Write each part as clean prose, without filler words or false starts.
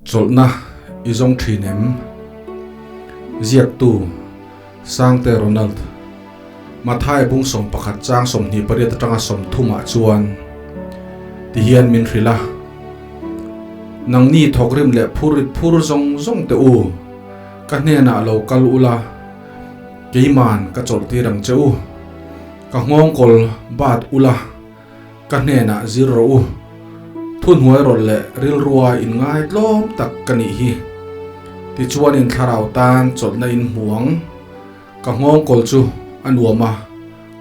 Chawlhna i zawng thin em? Ziaktu, Sangte Ronald, Mathai bung 11 chang 28 atanga 30 ah chuan tihian min hrilh a, Nangni thawkrim leh phur rit phur zawng zawng teh u, ka hnenah lo kal ula, keiman ka chawlh tir ang che u, ka nghawngkawl bat ula, Ka hnenah zir rawh u. Thuhnuai rawlh leh rilrua inngai tlawm tak ka nih hi. Tichuanin thlarau tan chawlhna in hmu ang. Ka nghawngkawl chu a nuam a,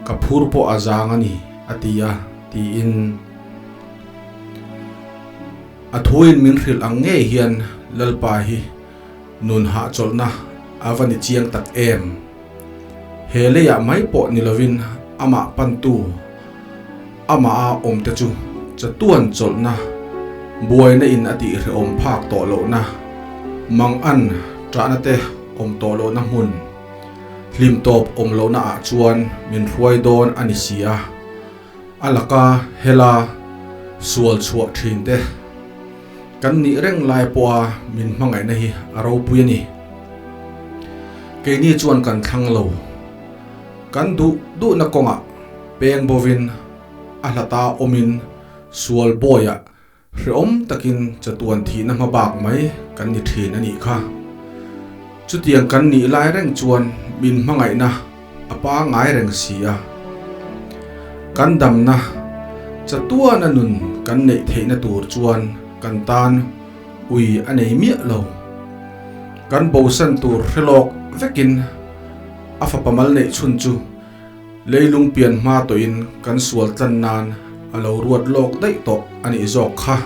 ka phur pawh a zang a ni, a ti a, tiin. A thuin min hrilh ang ngei hian Lalpa hi nun hahchawlhna a va ni chiang tak em. He leiah mai pawh ni lovin amah pantu, amaha awmte chu chatuan chawlhna, buaina in a tih hrehawm phak tawh lohna, mangan ṭahna te awm tawh lohna hmun, hlim tawp awm lohna ah chuan min hruai dawn a ni si a, a laka hela sual chhuah ṭhin te kan nih reng lai pawha min hmangaihna hi a ropui a ni. Keini chuan kan thlang lo. Kan duh duhna kawngah peng bovin a hlata awmin sual bawiah hrehawm takin chatuan thihna hma bak mai kan ni thin a nih kha. Chutiang kan nih lai reng chuan min hmangaihna a pangngai reng si a. Kan damna chatuana nun kan neih theihna tur chuan kan tan ui a nei miah lo. Kan bosan tur hre lawk vekin a fapa mal neih chhun chu leilung pian hma tawhin kan sual tlan nan a lo ruat lawk daih tawh a nih zawk kha.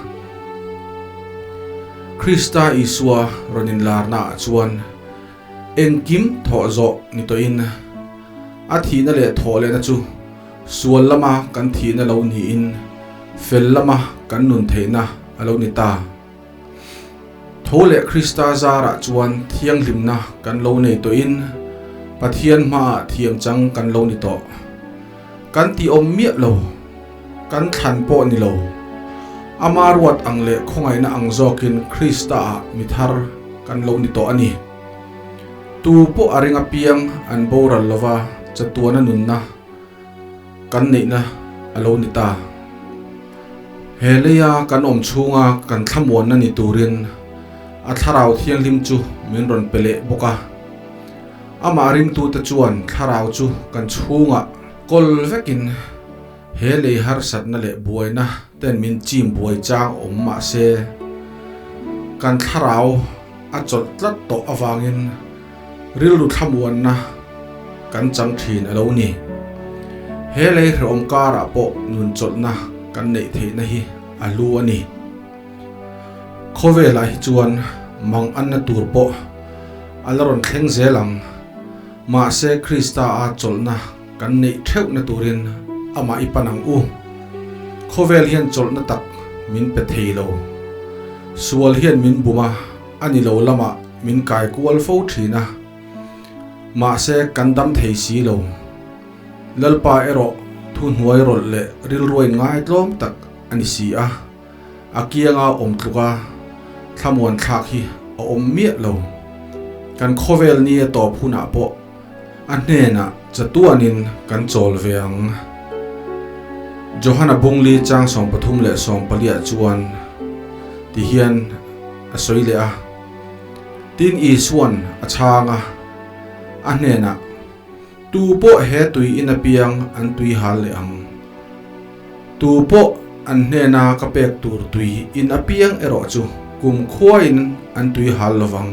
Krista Isua rawn inlarna ah chuan engkim thawh zawh ni tawhin a thihna leh thawh lehna chu sual lama kan thihna lo niin fel lama kan nun theihna a lo ni ta. Tho leh Krista zarah chuan thianghlimna kan lo nei tawhin Pathian hmaah thiam chang kan lo ni tawh. Kan tih awm miah lo, kan thlan pawh ni lo. Ama ruat ang leh khawngaihna ang zawkin Krista-ah mi thar kan lo ni tawh a ni. Tu pawh a ring apiang an boral lova chatuana nunna kan neihna a lo ni ta. He leia kan awm chhunga kan thlamuanna ni turin a Thlarau Thianghlim chu min rawn pe leh bawk a. Amah ringtute chuan Thlarau chu kan chhungah kawl vekin he lei harsatna leh buaina ten min chim buai chang awm mah se, kan Thlarau a chawlh tlat tawh avangin Rilru thlamuanna kan chang thin a lo ni. He lei hrehawm karah pawh nun chawlhna kan neih theihna hi a hlu a ni. Khawvelah hi chuan mang anna tur pawh a la rawn thleng zel ang. Mahse Krista a chawlhna kan neih theuhna turin amah i pan ang u. Khawvel hian chawlhna tak min pe thei lo. Sual hian min bum a, a ni lo lamah min kai kual fo thin a, mahse kan dam thei si lo. Lalpa erawh thuhnuai rawlh leh rilruain ngaitlawm tak a ni si a, a kianga awm tluka thlamuan thlak hi a awm miah lo. Kan khawvel ni a tawp hunah pawh a hnenah chatuanin kan chawl ve ang. Johana Bungli chang 33 leh 14 ah chuan tihian a sawi leh a. Tin Isua'n a chhang a, a hnenah, Tu pawh he tui in apiang an tui hal leh ang. Tu pawh an hnena ka pek tur tui in apiang erawh chu kum khuain an tui hal lo vang.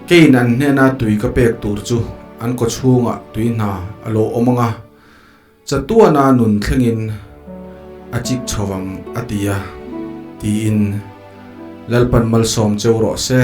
Keiin an hnena tui ka pek tur chu an kawchhungah tui hna a lo awm ang a, Chatuana nun thlengin a chik chho vang a ti a, tiin Lalpan malsawm cheu rawh se.